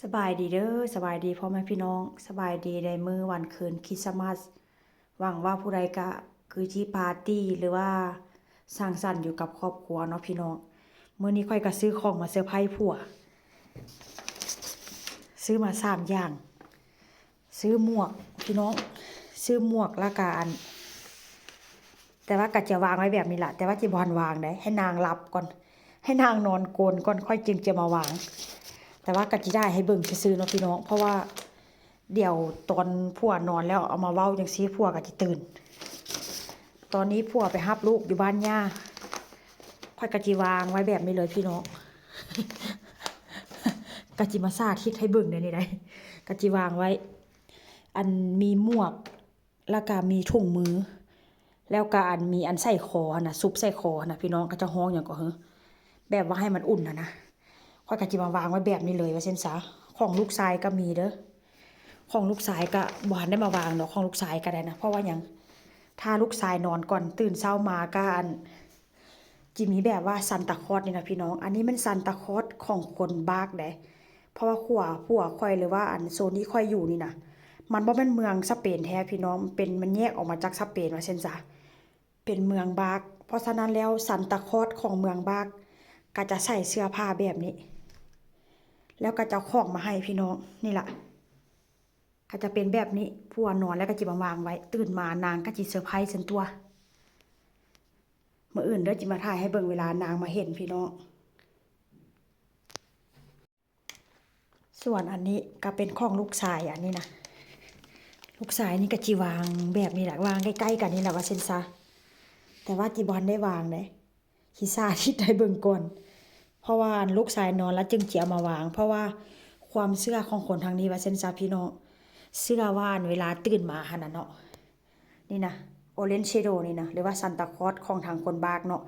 ສະບາຍດີເດີ ສະບາຍດີພໍ່ແມ່ພີ່ນ້ອງ ສະບາຍດີໃນມື້ວັນຄືນຄຣິສຕະມັດ. ຫວັງວ່າຜູ້ໃດກະຄືຊິປາຕີ້ ຫຼືວ່າສັງສັນຢູ່ກັບຄອບຄົວເນາະພີ່ນ້ອງ. ມື້ນີ້ຂ້ອຍກະຊື້ຂອງມາເຊີໄພຜົວ ຊື້ມາສາມຢ່າງ ຊື້ໝວກພີ່ນ້ອງ ຊື້ໝວກ ແລ້ວກະອັນ ແຕ່ວ່າກໍຈະວາງໄວ້ແບບນີ້ລະ ແຕ່ວ່າຊິບໍ່ທັນວາງເດ້ ໃຫ້ນາງຫຼັບກ່ອນ ໃຫ້ນາງນອນໂກນກ່ອນ ຂ້ອຍຈຶ່ງຈະມາວາງ. ແຕ່ວ່າກໍຊິຖ່າຍໃຫ້ເບິ່ງຊື່ໆເນາະພີ່ນ້ອງ ເພາະວ່າດຽວຕອນຜົວນອນແລ້ວເອົາມາເວົ້າຈັ່ງຊີ້ ຜົວກໍຈະຕື່ນ. ຕອນນີ້ຜົວໄປຮັບລູກຢູ່ບ້ານຍ່າ ຂ້ອຍກໍຊິວາງໄວ້ແບບນີ້ເລີຍພີ່ນ້ອງ ກໍຊິມາສາທິດໃຫ້ເບິ່ງແນວນີ້ໄດ໋ ກໍຊິວາງໄວ້ ອັນມີໝວກ ແລ້ວກະມີຖົງມື ແລ້ວກະອັນມີອັນໃສ່ຄໍຫັ້ນນະ ຊຸບໃສ່ຄໍຫັ້ນນະ ພີ່ນ້ອງ ເຂົາເຈົ້າຮ້ອງຫຍັງກໍເຮີ ແບບວ່າໃຫ້ມັນອຸ່ນຫັ້ນນະ. ຂ້ອຍກໍຊິມາວາງໄວ້ແບບນີ້ເລີຍວ່າຊັ້ນຊະ. ຂອງລູກຊາຍກໍມີເດີ ຂອງລູກຊາຍກໍບໍ່ທັນໄດ້ມາວາງດອກ ຂອງລູກຊາຍກໍໄດ້ນະ ເພາະວ່າຫຍັງ ຖ້າລູກຊາຍນອນກ່ອນ ຕື່ນເຊົ້າມາກໍອັນ ຊິມີແບບວ່າຊານຕາຄອດນີ້ນະພີ່ນ້ອງ ອັນນີ້ແມ່ນຊານຕາຄອດຂອງຄົນບາກເດ້ ເພາະວ່າຂົວຜົວຂ້ອຍ ຫຼືວ່າອັນໂຊນທີ່ຂ້ອຍຢູ່ນີ້ນະ ມັນບໍ່ແມ່ນເມືອງສະເປນແທ້ພີ່ນ້ອງ ເປັນ ມັນແຍກອອກມາຈາກສະເປນວ່າຊັ້ນຊະ ເປັນເມືອງບາກ. ເພາະສະນັ້ນແລ້ວ ຊານຕາຄອດຂອງເມືອງບາກກໍຈະໃສ່ເສື້ອຜ້າແບບນີ້ ແລ້ວກໍຈະເອົາຂອງມາໃຫ້ພີ່ນ້ອງ ນີ້ລະ ກໍຈະເປັນແບບນີ້ ຜົວນອນແລ້ວກໍຊິມາວາງໄວ້ ຕື່ນມານາງກໍຊິເຊີໄພຊັ້ນຕົວະ. ມື້ອື່ນເດີ ຊິມາຖ່າຍໃຫ້ເບິ່ງເວລານາງມາເຫັນພີ່ນ້ອງ. ສ່ວນອັນນີ້ກໍເປັນຂອງລູກຊາຍ ອັນນີ້ນະ ລູກຊາຍນີ້ກໍຊິວາງແບບນີ້ລະ ວາງໃກ້ໆກັນນີ້ລະວ່າຊັ້ນຊະ ແຕ່ວ່າຊິບໍ່ທັນໄດ້ວາງເດ້ ຊິສາທິດໃຫ້ເບິ່ງກ່ອນ ເພາະວ່າອັນລູກຊາຍນອນລະຈຶ່ງຊິເອົາມາວາງ ເພາະວ່າຄວາມເຊື່ອຂອງຄົນທາງນີ້ວ່າຊັ້ນຊະພີ່ນ້ອງ ເຊື່ອວ່າອັນເວລາຕື່ນມາຫັ້ນນະເນາະ ນີ້ນະ Orange Shadow ນີ້ນະ ຫຼືວ່າຊານຕາຄອດຂອງທາງຄົນບາກເນາະ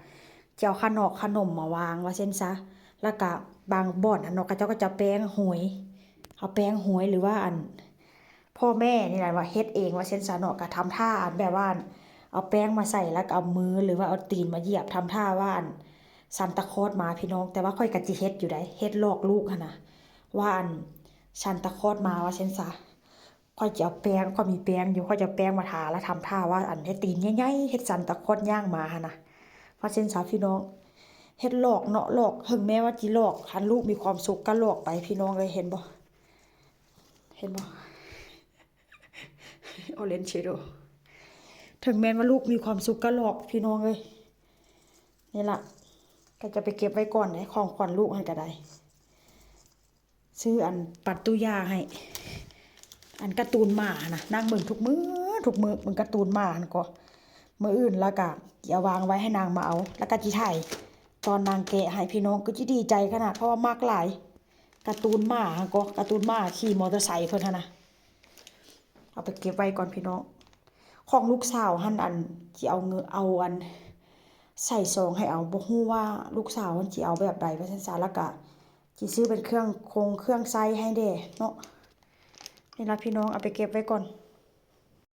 ຈະເອົາຂະໜອກຂະໜົມມາວາງວ່າຊັ້ນຊະ ແລ້ວກະບາງບ່ອນຫັ້ນເນາະ ເຂົາເຈົ້າກໍຈະແປງໂຮຍ ເອົາແປງໂຮຍ ຫຼືວ່າອັນ ພໍ່ແມ່ນີ້ລະວ່າເຮັດເອງວ່າຊັ້ນຊະເນາະ ກະທຳທ່າອັນແບບວ່າອັນ ເອົາແປ້ງມາໃສ່ ແລ້ວກະເອົາມື ຫຼືວ່າເອົາຕີນມາຢຽບ ທຳທ່າວ່າອັນ ຊານຕາຄອດມາພີ່ນ້ອງ. ແຕ່ວ່າຂ້ອຍກະຊິເຮັດຢູ່ໃດ໋ ເຮັດຫຼອກລູກຫັ້ນນະ ວ່າອັນ ຊານຕາຄອດມາວ່າຊັ້ນຊະ. ຂ້ອຍຈະເອົາແປ້ງ ຂ້ອຍມີແປ້ງຢູ່ ຂ້ອຍຈະເອົາແປ້ງມາທາ ແລ້ວທຳທ່າວ່າອັນເຮັດຕີນໃຫຍ່ໆ ເຮັດຊານຕາຄອດຍ່າງມາຫັ້ນນະ ວ່າຊັ້ນຊະພີ່ນ້ອງ. ເຮັດຫຼອກເນາະ ຫຼອກ ເຖິງແມ້ວ່າຊິຫຼອກ ຄັນລູກມີຄວາມສຸກກໍຫຼອກໄປພີ່ນ້ອງເອີຍ ເຫັນບໍ່ ເຫັນບໍ່ Orange Shadow ເຖິງແມ່ນວ່າລູກມີຄວາມສຸກກໍຫຼອກພີ່ນ້ອງເອີຍ. ນີ້ລະ ກໍຈະໄປເກັບໄວ້ກ່ອນເດ້ ຂອງຂວັນລູກຫັ້ນກໍໄດ້. ຊື້ອັນປັດຕູຢາໃຫ້ ອັນກາຕູນໝາຫັ້ນນະ ນັ່ງເບິ່ງທຸກມື້ ທຸກມື້ ເບິ່ງກາຕູນໝາຫັ້ນກໍ ມື້ອື່ນລະກະຊິເອົາວາງໄວ້ໃຫ້ນາງມາເອົາ ລະກະຊິຖ່າຍຕອນນາງແກະໃຫ້ພີ່ນ້ອງ ກໍຊິດີໃຈຂະໜາດ ເພາະວ່າມັກຫຼາຍ ກາຕູນໝາຫັ້ນກໍ ກາຕູນໝາຂີ່ມໍເຕີໄຊເພິ່ນຫັ້ນນະ. ເອົາໄປເກັບໄວ້ກ່ອນພີ່ນ້ອງ. ຂອງລູກສາວຫັ້ນ ອັນ ຊິເອົາເງິນ ເອົາອັນ ໃສ່ຊອງໃຫ້ເອົາ ບໍ່ຮູ້ວ່າລູກສາວຫັ້ນຊິເອົາແບບໃດວ່າຊັ້ນຊະ ລະກະ ຊິຊື້ເປັນເຄື່ອງຄົງເຄື່ອງໃຊ້ໃຫ້ແດ່ເນາະ. ນີ້ລະພີ່ນ້ອງ ເອົາໄປເກັບໄວ້ກ່ອນ